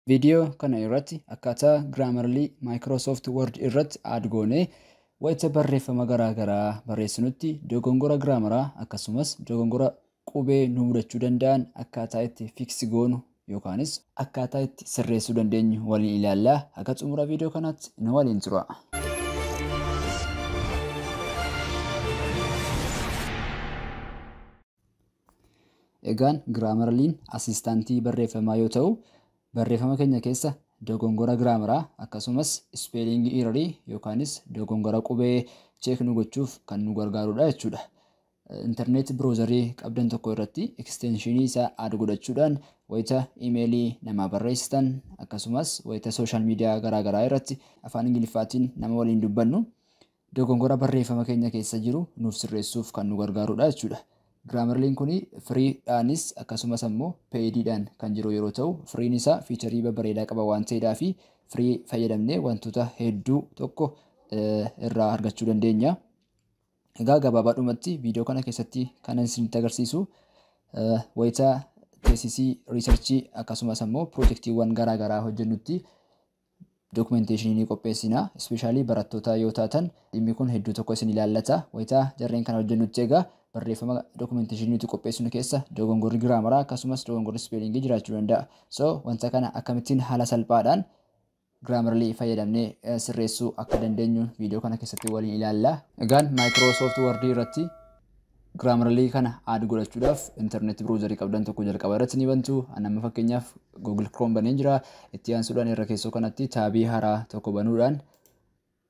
Viidiyoo kana irratti akkaataa Grammarly Microsoft Word irratti add goonee wayita barreeffama garaa garaa barreessinutti dogongora giraamaraa akkasumas dogongora qubee nu mudachuu danda'an akkaataa itti fix goonu yookaanis akkaataa itti sirreessuu dandeenyu waliin ilaallaa. Akka xumura viidiyoo kanaatti nu waliin tura. Egaan Grammarly'n asistaantii barreeffamaa yoo ta'u, barreeffama keenya keessa dogongora giraamaraa akkasumas spelling errorii yookaanis dogongora qubee check nu gochuuf kan nu gargaarudha jechuudha. Internet browserii qabdan tokko irratti extensionii isaa add godhachuudhaan wayita imeelii namaa barreessitan akkasumas wayita social media garaa garaa irratti afaan Ingiliffaatiin nama waliin dubbannu dogongora barreeffama keenya keessa jiru nuuf sirreessuuf kan nu gargaarudha jechuudha. Grammarly'n kun freedhaanis akkasumas ammoo paididhaan kan jiru yeroo ta'u, free'n isaa fiicharii babbareedaa qaba waan ta'eedhaa fi free fayyadamnee wantoota hedduu tokko irraa argachuu dandeenya. Egaa gabaabaadhumatti viidiyoo kana keessatti kan isinitti agarsiisu wayita teesisii, riisarchii akkasumas ammoo piroojeektiiwwan garaa garaa hojjennutti dookumenteeshinii ni qopheessina. Ispeeshaalii barattoota yoo taatan dhimmi kun hedduu tokko isin ilaallata. Wayita jarreen kana hojjennutti egaa barreeffama dookumenteeshinii nuti qopheessinu keessa dogongorri giraamaraa akkasumas dogongorri ispeelingii jiraachuu danda'a. So wanta kana akkamittiin haala salphaadhaan Grammarly fayyadamnee sirreessuu akka dandeenyu viidiyoo kana keessatti waliin ilaalla. Egaan Microsoft Word irratti Grammarly kana add godhachuudhaaf internet browserii qabdan tokko jalqaba irratti ni bantu. Ani amma fakkeenyaaf Google Chrome baneen jira. Itti aansuudhaan irra keessoo kanatti taabii haaraa tokko banuudhaan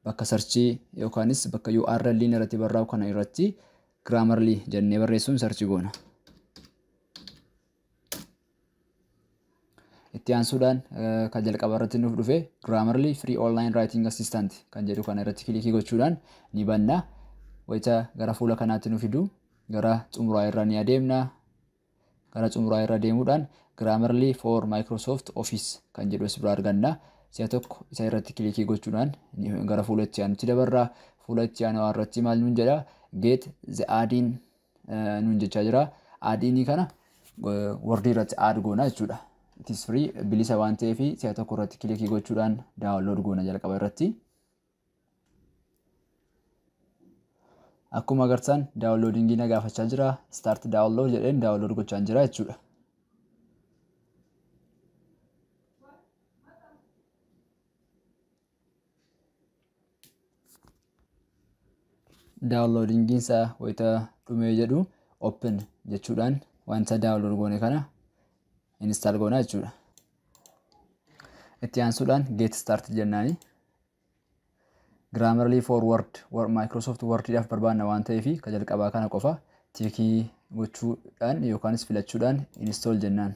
bakka sarchii yookaanis bakka URL irratti barraa'u kana irratti Grammarly jennee barreessuun sarchii goona. Itti aansuudhaan kan jalqaba irratti nuuf dhufe Grammarly Free Online Writing Assistant kan jedhu kana irratti kilikii gochuudhaan ni banna. Wayita gara fuula kanaatti nu fidu gara xumuraa irra ni adeemna. Gara xumuraa irra deemuudhaan Grammarly for Microsoft Office kan jedhu as biraa arganna. Si'a tokko isa irratti kilikii gochuudhaan gara fuula itti aanutti dabarra. Fuula itti aanu irratti maal nuun jedha? Get the add-in nuun jechaa jira. Add-inii kana Word irratti add goona jechuudha. It is free, bilisa waan ta'eef si'a tokko irratti kilikii gochuudhaan download goona jalqaba irratti. Akkuma agartan downloadingii na gaafachaa jira. Start download jedheen download gochaa jira jechuudha. Downloadingiin isaa wayita dhumee jedhu open jechuudhaan wanta download goone kana install goona jechuudha. Itti aansuudhaan get start jennaani. Grammarly for Word, Microsoft Wordidhaaf barbaanna waan ta'eef ka jalqabaa kana qofa tiikii gochuudhaan yookaanis filachuudhaan install jennaan.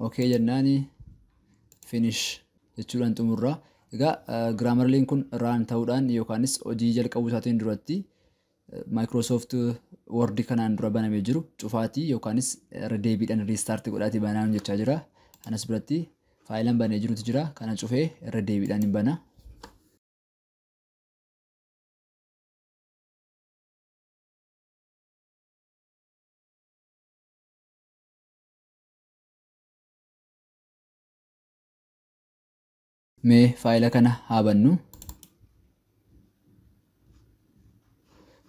Okay jennaani finish jechuudhaan xumurra. Egaa Grammarly'n kun run ta'uudhaan yookaanis hojii jalqabuu isaatiin duratti Microsoft Word kanaan dura banamee jiru cufaatii yookaanis irra deebiidhaan restart godhaatii banaan jechaa jira. Anas biratti faayilaan banee jirutu jira. Kana cufee irra deebiidhaan hin bana. Mee faayila kana haa bannu.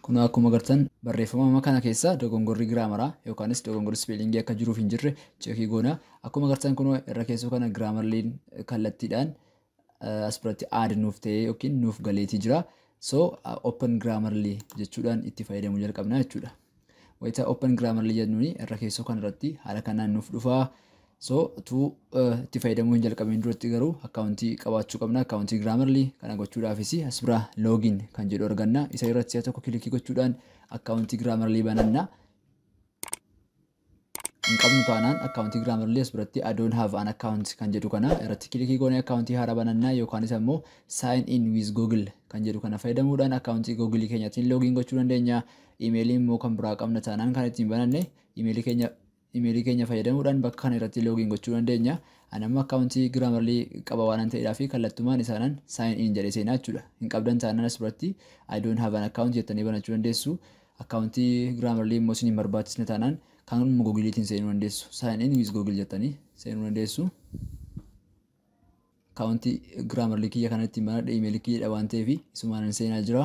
Kun akkuma agartan barreeffama kana keessa dogongorri giraamaraa yookaanis dogongorri ispeelingii akka jiruuf hin jirre cheekii goona. Akkuma agartan kun irra keessoo kana Grammarly'n kallattiidhaan as biratti add nuuf ta'ee yookiin nuuf galeetii jira. So open Grammarly jechuudhaan itti fayyadamuu jalqabna jechuudha. Wayita open Grammarly jennuuni irra keessoo kanarratti haala kanaan nuuf dhufa. So utuu itti fayyadamuu hin jalqabiin duratti garuu akkaawuntii qabaachuu qabna. Akkaawuntii Grammarly kana gochuudhaafis as bira login kan jedhu arganna. Isa irratti si'a tokko kilikii gochuudhaan akkaawuntii Grammarly bananna. Hin qabnu taanaan akkaawuntii Grammarly as biratti I don't have an account kan jedhu kana irratti kilikii goonee akkaawuntii haaraa bananna yookaanis ammoo sign in with Google kan jedhu kana fayyadamuudhaan akkaawuntii Google keenyaatiin login gochuu dandeenya. Imeelii immoo kan biraa qabna taanaan kan ittiin bananne imeelii keenya Imeelii keenya fayyadamuudhaan bakka kana irratti login gochuu dandeenya. Ani amma akkaawuntii Grammarly qaba waan ta'eedhaaf kallattumaan isaanan sign in jedhee seenaa jechuudha. Hin qabdan taanaan as biratti "I don't have an account" jettanii banachuu dandeessu. Akkaawuntii Grammarly immoo isin hin barbaachisne taanaan kan Googleetiin seenuu dandeessu. "Sign in with Google" jettanii seenuu dandeessu. Akkaawuntii Grammarly kiyya kanatti banadhe imeelii kiyyadha waan ta'eef isumaanan seenaa jira.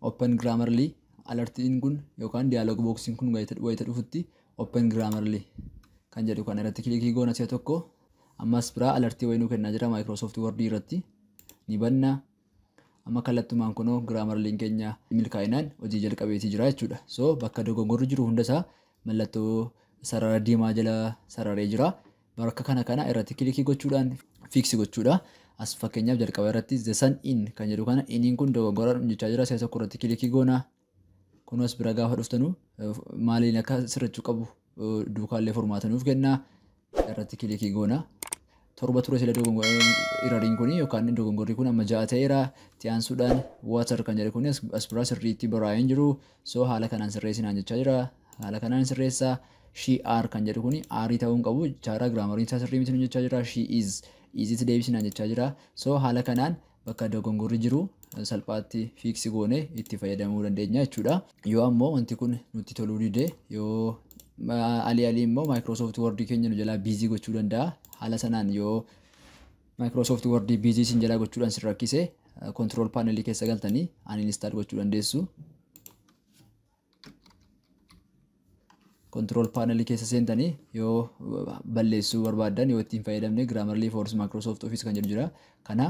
Open Grammarly alertiin kun yookaan dialog boxiin kun wayita dhufutti "Open Grammarly" kan jedhu kan irratti click goona si'a tokko. Ammas biraa alertii wayinuu kennaa jira. Microsoft Word irratti ni banna. Amma kallattumaan kunoo Grammarly'n keenya milkaa'inaan hojii jalqabeetii jira jechuudha. So bakka dogongorri jiru hundasaa mallattoo sarara diimaa jala sararee jira. Bakka kana irratti click gochuudhaan fix gochuudha. As fakkeenyaaf jalqaba irratti "the sun in" kan jedhu kana iniin kun dogongora jechaa jira. Si'a tokko irratti click goona. Kunuas bira gaafa dhuftanu maaliin akka sirrachuu qabu duukaallee furmaata nuuf kenna. Irratti click goona. 7 ture sila erroriin kun yookaan dogongorri kun, amma 6 ta'eera. Itti aansuudhaan "water" kan jedhu kun as biraa sirriitti barraa'ee hin jiru. So haala kanaan sirreessinaan jechaa jira. Haala kanaan sirreessaa. "She are" kan jedhu kun are ta'uu hin qabu jechaadha. Grammariin isaa sirrii miti jechaa jira. "She is" isitti deebisinaan jechaa jira. So haala kanaan bakka dogongorri jiru salphaatti fix goone itti fayyadamuu dandeenya jechuudha. Yoo ammoo wanti kun nutti toluu dide, yoo alii alii immoo Microsoft Word keenya nu jalaa busy gochuu danda'a. Haala sanaan yoo Microsoft Word busy isin jalaa gochuudhaan sin rakkise, control panelii keessa galtanii uninstall gochuu dandeessu. Control panelii keessa seentanii yoo balleessuu barbaaddan, yoo ittiin fayyadamne, Grammarly for Microsoft Office kan jedhu jira. Kana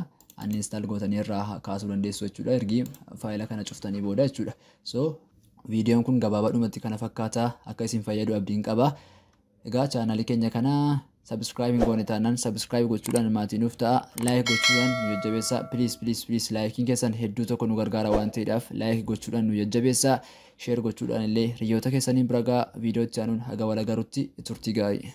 uninstall gootanii irraa kaasuu dandeessu jechuudha. Ergi faayila kana cuftanii booda jechuudha. So viidiyoon kun gabaabaadhumatti kana fakkaata, akka isin fayyadu abdiin qaba. Egaa chaanaalii keenya kana subscribe hin goone taanaan subscribe gochuudhaan maatii nuuf ta'a. Like gochuudhaan nu jajjabeessa. Please, please, please, likeiin keessan hedduu tokko nu gargaara waan ta'eedhaaf like gochuudhaan nu jajjabeessa. Share gochuudhaan illee hiriyoota keessaniin bira ga'a. Viidiyoo itti aanuun haga wal agarutti turtii gaarii.